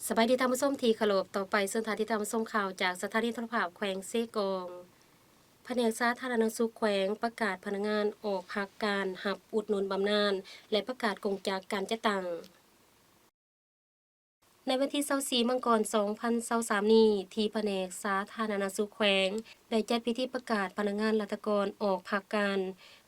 ສະບາຍດີທ່ານຜູ້ຊົມທີ່ເຄົາລົບ, ຕໍ່ໄປເຊີນທ່ານຕິດຕາມຊົມຂ່າວຈາກສະຖານີໂທລະພາບແຂວງເຊກອງ. ພະແນກສາທາລະນະສຸກແຂວງປະກາດພະນັກງານອອກພັກການຮັບອຸດໜູນບຳນານ ແລະ ປະກາດກົງຈັກການຈັດຕັ້ງ. ໃນວັນທີຊາວສີ່ ມັງກອນ ສອງພັນຊາວສາມນີ້, ທີ່ພະແນກສາທາລະນະສຸກແຂວງໄດ້ຈັດພິທີປະກາດພະນັກງານລັດຖະກອນອອກພັກການ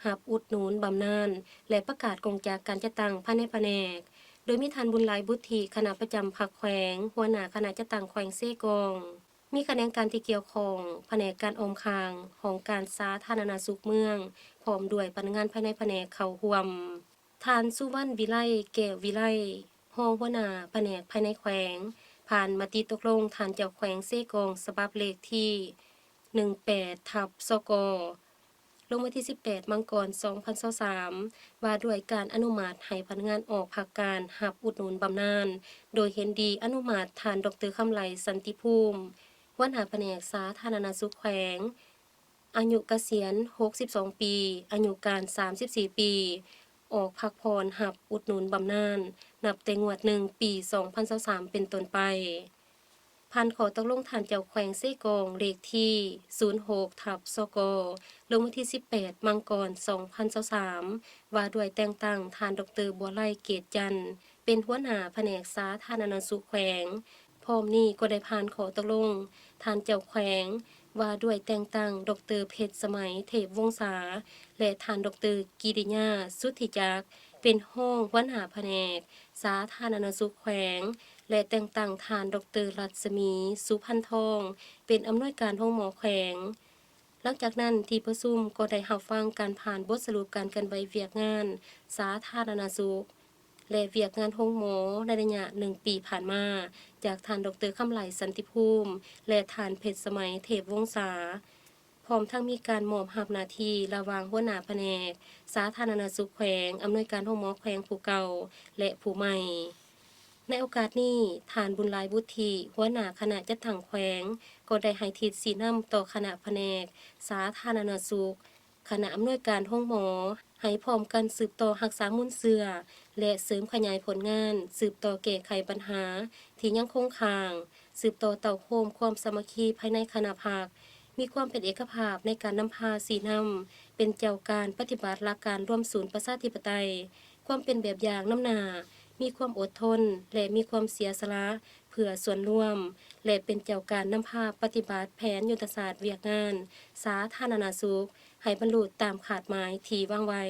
ຮັບອຸດໜູນບຳນານ ແລະ ປະກາດກົງຈັກການຈັດຕັ້ງພາຍໃນພະແນກ, ໂດຍມີທ່ານ ບຸນຫຼາຍ ບຸດທິ ຄະນະປະຈຳພັກແຂວງ, ຫົວໜ້າຄະນະຈັດຕັ້ງແຂວງເຊກອງ, ມີຂະແໜງການທີ່ກ່ຽວຂ້ອງ, ພະແນກການອ້ອມຂ້າງ, ຫ້ອງການສາທາລະນະສຸກເມືອງ, ພ້ອມດ້ວຍພະນັກງານພາຍໃນພະແນກເຂົ້າຮ່ວມ. ທ່ານ ສຸວັນ ວິໄລ ແກ້ວວິໄລ ຮອງຫົວໜ້າພະແນກພາຍໃນແຂວງ ຜ່ານມະຕິຕົກລົງທ່ານເຈົ້າແຂວງເຊກອງ ສະບັບເລກທີ ໜຶ່ງແປດ ທັບ ຊກ ລົງວັນທີສິບແປດ ມັງກອນ ສອງພັນຊາວສາມ ວ່າດ້ວຍການອະນຸມັດໃຫ້ພະນັກງານອອກພັກການຮັບອຸດໜູນບຳນານ, ໂດຍເຫັນດີອະນຸມັດທ່ານ ດອກເຕີ ຄຳໄຫຼ ສັນຕິພູມ ຫົວໜ້າພະແນກສາທາລະນະສຸກແຂວງ, ອາຍຸກະສຽນ ຫົກສິບສອງປີ, ອາຍຸການ ສາມສິບສີ່ປີ, ອອກພັກຜ່ອນຮັບອຸດໜູນບຳນານ ນັບແຕ່ງວດໜຶ່ງ ປີສອງພັນຊາວສາມ ເປັນຕົ້ນໄປ. ຜ່ານຂໍ້ຕົກລົງທ່ານເຈົ້າແຂວງເຊກອງ ເລກທີ ສູນຫົກ ທັບ ຊກ ລົງວັນທີສິບແປດ ມັງກອນ ສອງພັນຊາວສາມ ວ່າດ້ວຍແຕ່ງຕັ້ງທ່ານ ດອກເຕີ ບົວໄລ ເກດຈັນ ເປັນຫົວໜ້າພະແນກສາທາລະນະສຸກແຂວງ. ພ້ອມນີ້ກໍໄດ້ຜ່ານຂໍ້ຕົກລົງທ່ານເຈົ້າແຂວງ ວ່າດ້ວຍແຕ່ງຕັ້ງ ດອກເຕີ ເພັດສະໄໝ ເທບວົງສາ ແລະ ທ່ານ ດອກເຕີ ກິລິຍາ ສຸດທິຈັກ ເປັນຮອງຫົວໜ້າພະແນກສາທາລະນະສຸກແຂວງ ແລະ ແຕ່ງຕັ້ງທ່ານ ດອກເຕີ ລັດສະໝີ ສຸພັນທອງ ເປັນອຳນວຍການໂຮງໝໍແຂວງ. ຫຼັງຈາກນັ້ນ ທີ່ປະຊຸມກໍໄດ້ຮັບຟັງການຜ່ານບົດສະຫຼຸບການເຄື່ອນໄຫວວຽກງານສາທາລະນະສຸກ ແລະ ວຽກງານໂຮງໝໍໃນໄລຍະໜຶ່ງປີຜ່ານມາ ຈາກທ່ານ ດອກເຕີ ຄຳໄຫຼ ສັນຕິພູມ ແລະ ທ່ານ ເພັດສະໄໝ ເທບວົງສາ, ພ້ອມທັງມີການມອບຮັບໜ້າທີ່ລະຫວ່າງຫົວໜ້າພະແນກສາທາລະນະສຸກແຂວງ, ອຳນວຍການໂຮງໝໍແຂວງຜູ້ເກົ່າ ແລະ ຜູ້ໃໝ່. ໃນໂອກາດນີ້, ທ່ານ ບຸນຫຼາຍ ບຸດທິ ຫົວໜ້າຄະນະຈັດຕັ້ງແຂວງ ກໍໄດ້ໃຫ້ທິດຊີ້ນຳຕໍ່ຄະນະພະແນກສາທາລະນະສຸກ, ຄະນະອຳນວຍການໂຮງໝໍ ໃຫ້ພ້ອມກັນສືບຕໍ່ຮັກສາມູນເຊື້ອ ແລະ ເສີມຂະຫຍາຍຜົນງານ, ສືບຕໍ່ແກ້ໄຂບັນຫາທີ່ຍັງຄົງຄ້າງ, ສືບຕໍ່ເຕົ້າໂຮມຄວາມສາມັກຄີພາຍໃນຄະນະພັກ, ມີຄວາມເປັນເອກະພາບໃນການນຳພາຊີ້ນຳ, ເປັນເຈົ້າການປະຕິບັດຫຼັກການລວມສູນປະຊາທິປະໄຕ, ຄວາມເປັນແບບຢ່າງນຳໜ້າ, ມີຄວາມອົດທົນ ແລະ ມີຄວາມເສຍສະຫຼະເພື່ອສ່ວນລວມ ແລະ ເປັນເຈົ້າການນຳພາປະຕິບັດແຜນຍຸດທະສາດວຽກງານສາທາລະນະສຸກ ໃຫ້ບັນລຸຕາມຄາດໝາຍທີ່ວາງໄວ້.